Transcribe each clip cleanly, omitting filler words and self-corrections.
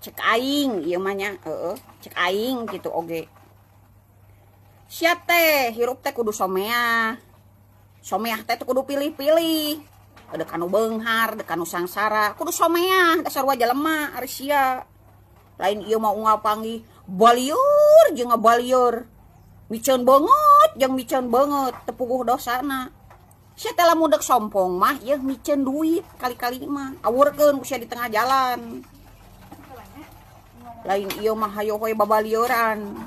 Cek aing ieu mah nya, heeh, cek aing kitu oge. Sia teh hirup teh kudu someah. Someah teh kudu pilih-pilih. Ada kanu beunghar, ada kanu sangsara, kudu someah dasar wajah jelema ari sia. Lain ieu mah unggal panggih balieur jeung ngabalieur. Miceun beungeut jeung miceun beungeut teu puguh dosana. Sia teh lamun deuk sompong mah yeuh miceun duit kali-kali mah awurkeun ku sia di tengah jalan. Lain ieu mah hayo we babalieuran.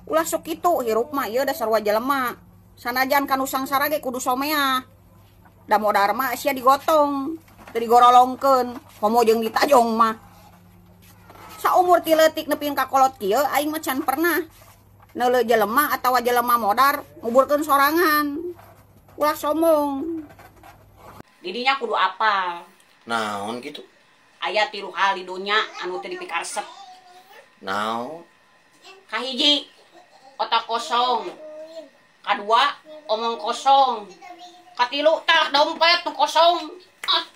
Ulah sok kitu hirup mah ieu dasar wajah jelema. Sanajan kanu sangsara ge kudu someah. Da modar mah sia digotong, teu digorolongkeun, komo jeung ditajong mah. Saumur ti leutik nepi ka kolot kieu aing mah can pernah neuleuh jelema atawa jelema modar nguburkeun sorangan. Ulah sombong. Didinya kudu apal. Naon kitu? Aya tilu hal di dunya anu teu dipikaresep. Naon? Kahiji, otak kosong. Kadua, omong kosong. Katilu, tah dompet nu kosong. Ah.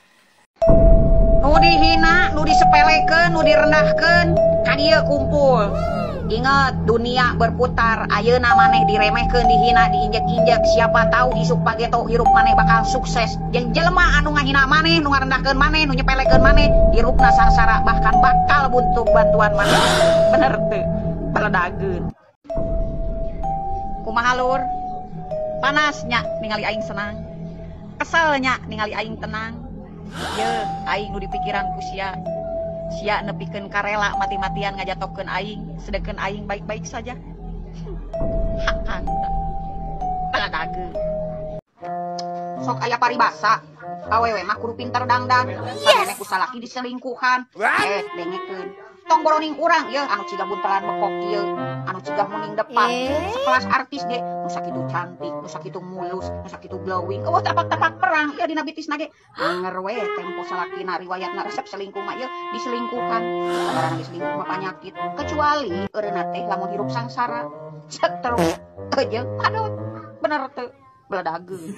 Nu dihina, nu disepelekeun, nu direndahkeun, ka dieu kumpul. Ingat, dunia berputar. Ayeuna maneh diremehkeun, dihina, diinjek-injek. Siapa tahu isuk pageto hirup maneh bakal sukses. Jeung jelema anu ngahina maneh, nu ngarendahkeun maneh, nu nyepelekeun maneh, hirupna sangsara bahkan bakal butuh bantuan maneh. Bener teu? Baledageun. Kumaha lur? Panas nya ningali aing senang. Kesel nya ningali aing tenang. Yeuh, aing nu dipikiran ku sia. Sia nepikeun karela mati-matian ngajatokeun aing, sedengkeun aing baik-baik saja. Hakang baledageun. Sok aya paribasa, awewe mah kudu pinter dangdan. Samemeh ku salaki diselingkuhan. Dengekeun. Tong boroning urang yeuh anu ciga buntelan bekok ieu, anu ciga muning depan. Sekelas artis ge, nu sakitu cantik, nu sakitu mulus, nu sakitu glowing. Eueuh tapak-tapak perang ieu dina bitisna ge. Anger we tempo salakina riwayatna resep selingkuh mah ieu diselingkuhan. Sabarana diselingkuh mah panyakit, kecuali eureunna teh lamun hirup sangsara. Cek terus jeung padot. Bener teu? Beledageun.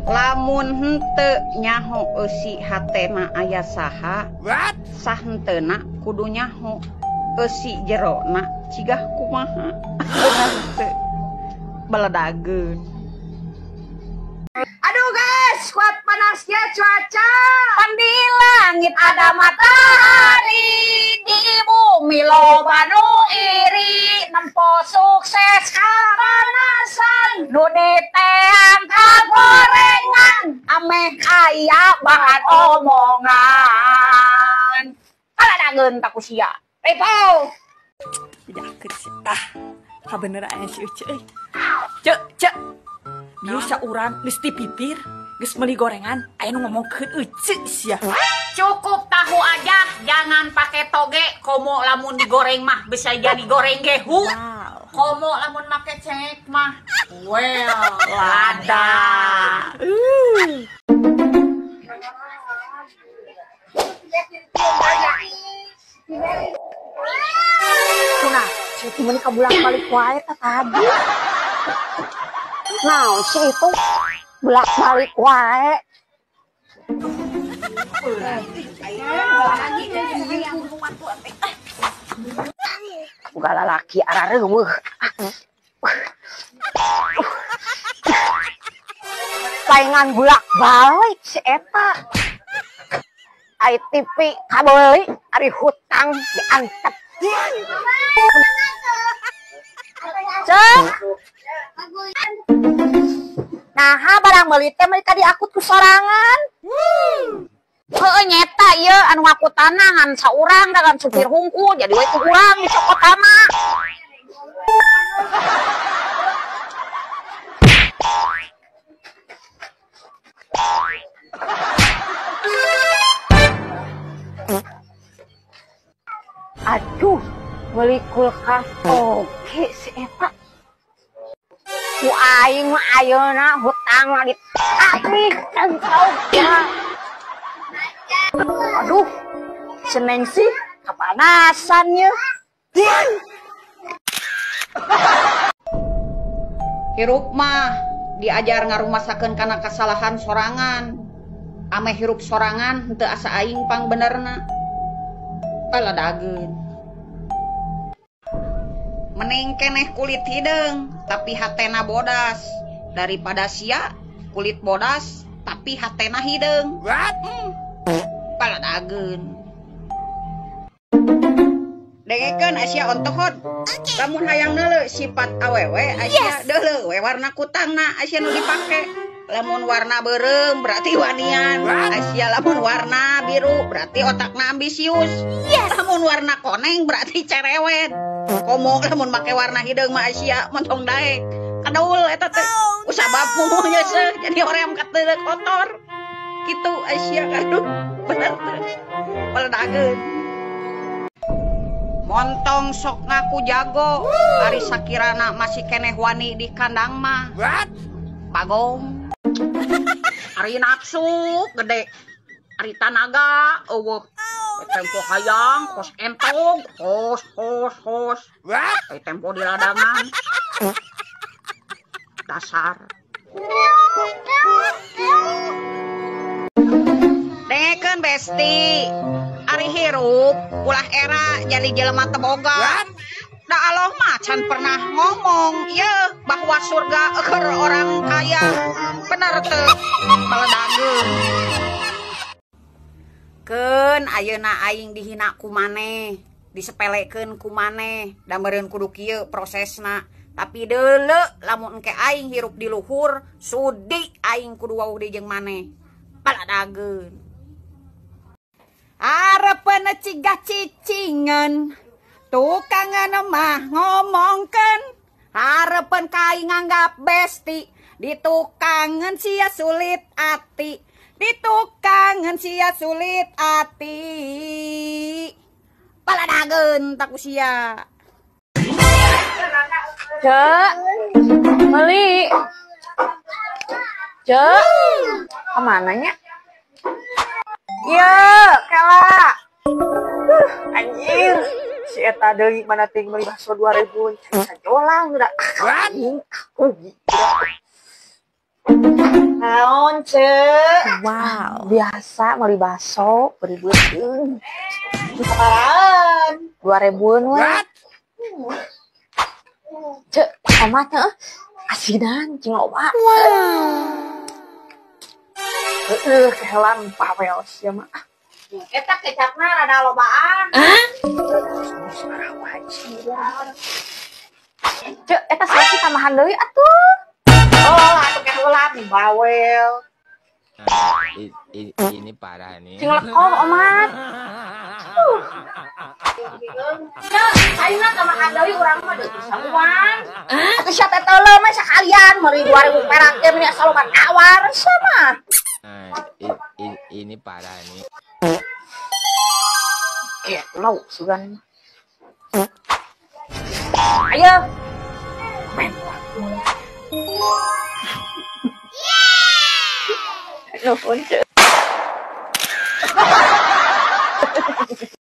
Lamun henteu nyaho eusi hatena aya saha, sah henteuna kudu nyaho eusi jerona cigah kumaha. Henteu beledageun. Aduh guys, kuat panasnya cuaca. Pan di langit ada matahari, di bumi loba nu iri, nempo sukses kapanasan, nu diteang kagorengan, ameh aya bahan omongan. Baledageun ta ku sia. Ripo. Bejakeun si tah. Kabeneran si Uce euy. Cek, cek. Biasa urang geus dipipir, geus meuli gorengan, aya nu ngomongkeun Uce sia. Cukup tahu aja, jangan pakai toge, komo lamun digoreng mah bisa jadi goreng gehu. Wow. Komo lamun make cengek mah, well, lada. Kuna, si itu meuni kabulang-balik wae tah tadi. Nah, si itu bolak-balik wae. Boga lalaki arareuweuh. Paingan bolak-balik si eta. Ai TV kabeuli, ari hutang diantep. Cek. Nah, barang meuli teh meuli ka diakut ku sorangan. Heueuh nyeta ieu anu ngakutana ngan saurang da kan supir hungkul jadi we ku urang dicokotana. Aduh, meuli kulkas oge si eta. Ku aing mah ayeuna hutang lagi ditagih can. Aduh, seneng sih kepanasan ya. Hirup mah diajar ngarumasakeun kana kasalahan sorangan. Ameh hirup sorangan henteu asa aing pang benerna. Paladageun. Mending keneh kulit hideung tapi hatena bodas daripada sia kulit bodas tapi hatena hideung. Paladageun. Dengekeun Asia ontohot. Lamun hayang neuleu sifat awewe Asia deuleu we warna kutangna Asia nu dipake. Lamun warna beureum berarti wanian. Asia lamun warna biru berarti otakna ambisius. Lamun warna koneng berarti cerewet. Komo lamun make warna hideung mah Asia montong daek. Kadul eta teh. Kusabab mumuh nyeuseuh jadi hoream kateu kotor. Kitu Asia kaduh bener teh. Paladageun. Montong sok ngaku jago, ari sakirana masih keneh wani di kandang mah. Bagong. Ari nafsu gede, ari tanaga eueuh. Tempo hayang kos entog, kos kos kos. Ari tempo di ladangan. Dasar. Dengekeun besti. Ari hirup ulah era jadi jelema teu boga. Da Allah mah can pernah ngomong ye bahwa surga keur orang kaya. Bener teu? Paledageun. Keun ayeuna aing dihina ku maneh, disepelekeun ku maneh, da meureun kudu kieu prosesna. Tapi deuleu lamun engke aing hirup di luhur, sudi aing kudu wawuh deui jeung maneh. Paladageun. Arepeun cigah cicingan, tukangan mah ngomongkeun. Arepeun ka aing nganggap besti, ditukangan sia sulit ati, ditukangan sia sulit ati. Paladageun tak usia. Cek, beli. Cek, kemananya? Iya, kela. Anjir, si eta deui mana ting meuli bakso 2000 sajolang da. Anjing, rugi. Naon, Cek? Wow. Biasa meuli bakso 2000. Sabarahan? 2000-an we. Cek, omat heuh. Asinan cing loba. Wow. Heeh, kehelan pawel sia mah. Eta kecapna rada lobaan. Cek, eta saiki tambahan deui atuh. Oh, atuh kehelan bawel. Ini parah nih. Cing lekoh omat. Cek, ayeuna tambahan deui urang mah deui samuan. Atuh sia teh teuleuh mah sakalian meuli 2000 perak ge meni asa loba tawar sia mah. Ini parah nih. Gelo sugan. Ayo. Nuhun, Cek.